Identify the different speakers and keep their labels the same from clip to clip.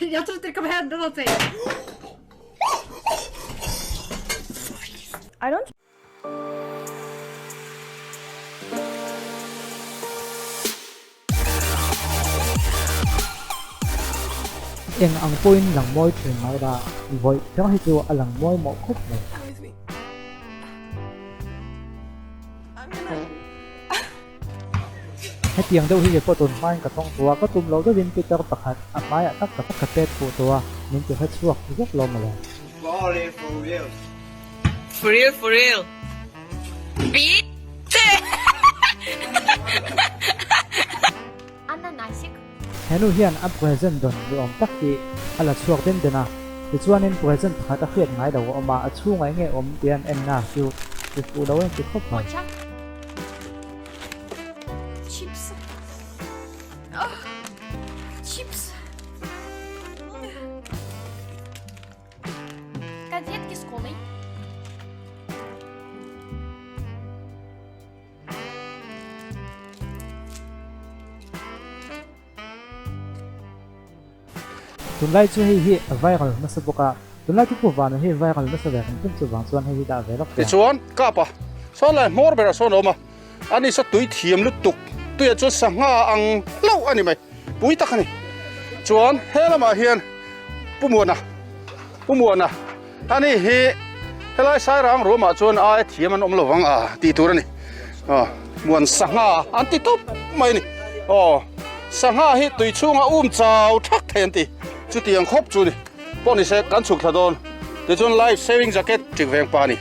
Speaker 1: Jag tror inte det kommer hända någonting.
Speaker 2: I don't
Speaker 3: Eng ang pawhin lang mawi thin mai la, vawi kher hi chu a lang mawi mawh khawp mai. Hetiang deuh hi kei pawh tun hmain ka tawng tawh a, ka tum loh deuhin Peter pakhat a hmaiah tak ka ka pet fuh tawh a, min ti hre chhuak zek lo mawle.
Speaker 4: For real, for real.
Speaker 3: Henu hian a present dawn ni awm tak hi a la chhuak den den a, tichuanin present pakhat a hriat ngai lo a awm a, a chhungah enge awm tih an en na chu ti fuh lo a inti khawp mai.
Speaker 1: Конфетки с колой.
Speaker 3: Tunlai chu hei hi a viral nasa bawk a, tunlai chu Pu Vana hi viral nasa ve hrim hrim chuvang chuan hei hi dah ve lawk teh ang.
Speaker 5: Tichuan, Kapa, sawn lai hmawr berah sawn a awm a, ani saw tui thiam lutuk, tuiah chuan sangha ang hlauh a ni mai, pui tak a ni. Chuan he lamah hian Pu Muana, Pu Muana, ani hi helai Sairang ruamah chuan aia thiam an awm lo vang a tih tur a ni. Aw, Muan sangha an ti tawp mai a ni. Aw, sangha hi tui chhungah um chau thak thei an ti, chutiang khawp chu a ni. Pawh ni se kan chhuk thla dawn, tichuan life saving jacket ṭik veng pa a ni.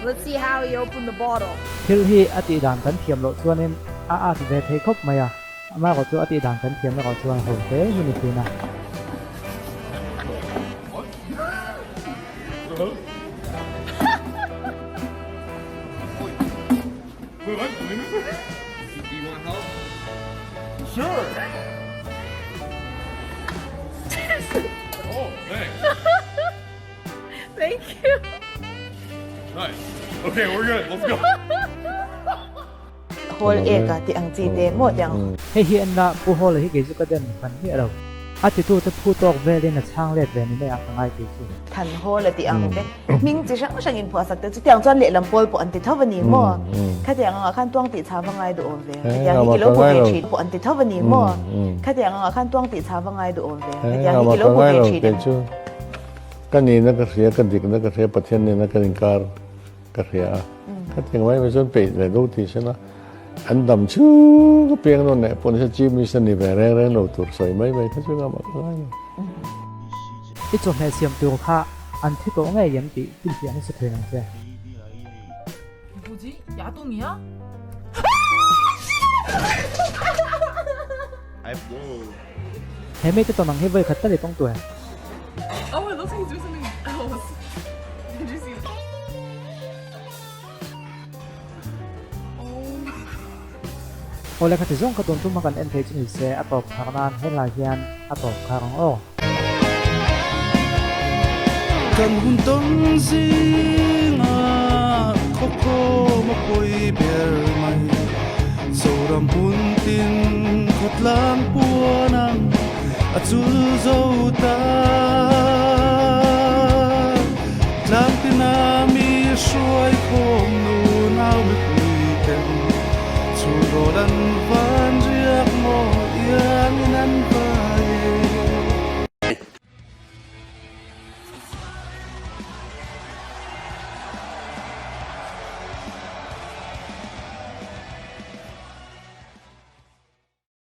Speaker 2: Let's see how he opened the bottle.
Speaker 3: Thil hi a tih dan kan thiam loh chuanin a at ve thei khawp mai a, amaherawh chu a tih dan kan thiam erawh chuan ho hle hi ni thin a.
Speaker 2: Thank you.
Speaker 6: Nice. Okay, we're good. Let's go.
Speaker 7: Hall ek a tih ang chi te maw tih ang.
Speaker 3: Hei hi en la, Pu Hall-a hi kei chu ka den fan miah lo. A titu te phu tawk velin a chhang let ve ni mai ah ka ngai kei chu.
Speaker 7: Than Hall-a tih ang te, hming chi hrang hrang in phuahsak te chutiang chuan lehlam pawl pawh an ti tho a ni maw? Khatiang angah khan tuang tih chha va ngai duh awm ve. Hetiang hi kilo hmu ve thin pawh an ti tho a ni maw? Khatiang angah khan tuang tih chha va ngai duh awm ve. Hetiang hi kilo hmu ve thin.
Speaker 8: Ka nihna ka hria, ka dikna ka hria, Pathian nena kan inkar ka hria a. Ka ti mai mai chuan peih leh do ti sela an dam chu ka piang nawn leh pawh nise Chief Minister ni ve reng reng lo tur sawi mai mai kha chu engah mah ka ngai lo.
Speaker 3: I chawhmeh siam tur kha an thi tawh ngei em tih finfiah nasa thei ang che.
Speaker 4: 뭐지? 야동이야?
Speaker 3: He mite tawn ang hi vawi khat tal i tawng tu em?
Speaker 4: Oh, it looks like he's doing something else. Did you see?
Speaker 3: Aw lehkha ti zawng kha tun tum a kan en thei chu ni se a tawp khar nan helai hian a tawp khar ang aw.
Speaker 9: Kan hun tawn zingah khawkhawm a pawi ber mai. Zoram hun tin khawtlang puan ang a chul zo ta.